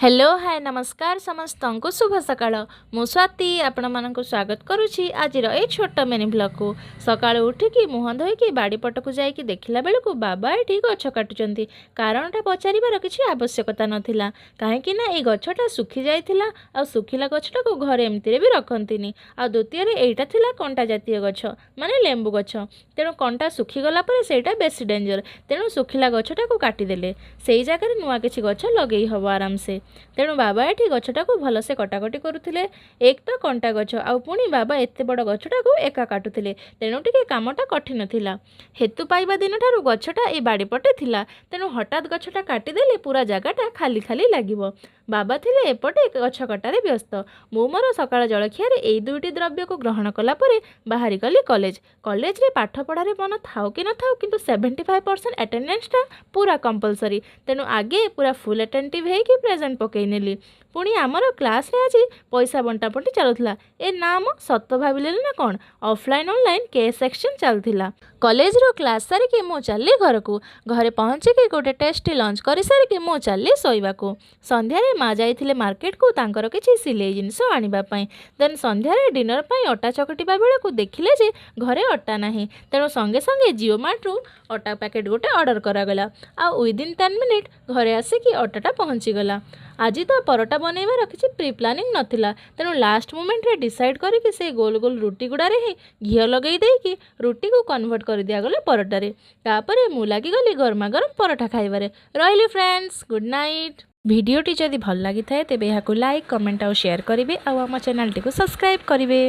Hello, ହାଏ, ନମସ୍କାର ସମସ୍ତଙ୍କୁ, ଶୁଭ ସକାଳ। ମୁଁ ସ୍ୱାତି, ଆପଣମାନଙ୍କୁ ସ୍ୱାଗତ କରୁଛି ଆଜିର ଏଇ ଛୋଟ ମିନି ବ୍ଲଗ୍କୁ। ସକାଳୁ ଉଠିକି ମୁହଁ ଧୋଇକି ବାଡ଼ି ପଟକୁ ଯାଇକି ଦେଖିଲା ବେଳକୁ ବାବା ଏଠି ଗଛ କାଟୁଛନ୍ତି। କାରଣଟା ପଚାରିବାର କିଛି ଆବଶ୍ୟକତା ନଥିଲା, କାହିଁକି ନା ଏଇ ଗଛଟା ଶୁଖି ଯାଇଥିଲା ଆଉ ଶୁଖିଲା ଗଛଟାକୁ ଘରେ ଏମିତିରେ ବି ରଖନ୍ତିନି। ଆଉ ଦ୍ୱିତୀୟରେ ଏଇଟା ଥିଲା କଣ୍ଟା ଜାତୀୟ ଗଛ, ମାନେ ଲେମ୍ବୁ ଗଛ। ତେଣୁ କଣ୍ଟା ଶୁଖିଗଲା ପରେ ସେଇଟା ବେଶୀ ଡେଞ୍ଜର। ତେଣୁ ଶୁଖିଲା ଗଛଟାକୁ କାଟିଦେଲେ ସେଇ ଜାଗାରେ ନୂଆ କିଛି ଗଛ ଲଗେଇ ହେବ ଆରାମସେ। ତେଣୁ ବାବା ଏଠି ଗଛଟାକୁ ଭଲସେ କଟାକଟି କରୁଥିଲେ। ଏକ ତ କଣ୍ଟା ଗଛ, ଆଉ ପୁଣି ବାବା ଏତେ ବଡ଼ ଗଛଟାକୁ ଏକା କାଟୁଥିଲେ, ତେଣୁ ଟିକେ କାମଟା କଠିନ ଥିଲା। ହେତୁ ପାଇବା ଦିନଠାରୁ ଗଛଟା ଏଇ ବାଡ଼ି ପଟେ ଥିଲା, ତେଣୁ ହଠାତ୍ ଗଛଟା କାଟିଦେଲେ ପୁରା ଜାଗାଟା ଖାଲି ଖାଲି ଲାଗିବ। ବାବା ଥିଲେ ଏପଟେ ଗଛ କଟାରେ ବ୍ୟସ୍ତ। ମୁଁ ମୋର ସକାଳ ଜଳଖିଆରେ ଏଇ ଦୁଇଟି ଦ୍ରବ୍ୟକୁ ଗ୍ରହଣ କଲା ପରେ ବାହାରି ଗଲି କଲେଜ। କଲେଜରେ ପାଠ ପଢ଼ାରେ ମନ ଥାଉ କି ନଥାଉ, କିନ୍ତୁ 75% ଆଟେଣ୍ଡାନ୍ସଟା ପୁରା କମ୍ପଲସରି। ତେଣୁ ଆଗେ ପୁରା ଫୁଲ୍ ଆଟେଣ୍ଟିଭ୍ ହେଇକି ପ୍ରେଜେଣ୍ଟ ପକେଇ ନେଲି। ପୁଣି ଆମର କ୍ଲାସ୍ରେ ଆଜି ପଇସା ବଣ୍ଟାବଣ୍ଟି ଚାଲୁଥିଲା। ଏ ନା ମ, ସତ ଭାବିଲେନି ନା କ'ଣ? ଅଫଲାଇନ୍ ଅନଲାଇନ୍ କ୍ୟାସ୍ ଏକ୍ସଚେଞ୍ଜ ଚାଲୁଥିଲା। କଲେଜରୁ କ୍ଲାସ୍ ସାରିକି ମୁଁ ଚାଲିଲି ଘରକୁ। ଘରେ ପହଞ୍ଚିକି ଗୋଟେ ଟେଷ୍ଟି ଲଞ୍ଚ କରିସାରିକି ମୁଁ ଚାଲିଲି ଶୋଇବାକୁ। ସନ୍ଧ୍ୟାରେ ମା ଯାଇଥିଲେ ମାର୍କେଟକୁ ତାଙ୍କର କିଛି ସିଲେଇ ଜିନିଷ ଆଣିବା ପାଇଁ। ଦେନ୍ ସନ୍ଧ୍ୟାରେ ଡିନର ପାଇଁ ଅଟା ଚକଟିବା ବେଳକୁ ଦେଖିଲେ ଯେ ଘରେ ଅଟା ନାହିଁ। ତେଣୁ ସଙ୍ଗେ ସଙ୍ଗେ ଜିଓ ମାର୍ଟରୁ ଅଟା ପ୍ୟାକେଟ୍ ଗୋଟେ ଅର୍ଡ଼ର କରାଗଲା ଆଉ ୱିଦିନ୍ 10 ମିନିଟ୍ ଘରେ ଆସିକି ଅଟାଟା ପହଞ୍ଚିଗଲା। ଆଜି ତ ପରଟା ବନେଇବାର କିଛି ପ୍ରି ପ୍ଲାନିଂ ନଥିଲା, ତେଣୁ ଲାଷ୍ଟ ମୋମେଣ୍ଟରେ ଡିସାଇଡ଼୍ କରିକି ସେଇ ଗୋଲ ଗୋଲ ରୁଟି ଗୁଡ଼ାରେ ହିଁ ଘିଅ ଲଗେଇ ଦେଇକି ରୁଟିକୁ କନଭର୍ଟ କରିଦିଆଗଲା ପରଟାରେ। ତାପରେ ମୁଁ ଲାଗିଗଲି ଗରମା ଗରମ ପରଟା ଖାଇବାରେ। ରହିଲି ଫ୍ରେଣ୍ଡସ୍, ଗୁଡ୍ ନାଇଟ୍। ଭିଡ଼ିଓଟି ଯଦି ଭଲ ଲାଗିଥାଏ, ତେବେ ଏହାକୁ ଲାଇକ୍, କମେଣ୍ଟ ଆଉ ସେୟାର କରିବେ ଆଉ ଆମ ଚ୍ୟାନେଲଟିକୁ ସବସ୍କ୍ରାଇବ୍ କରିବେ।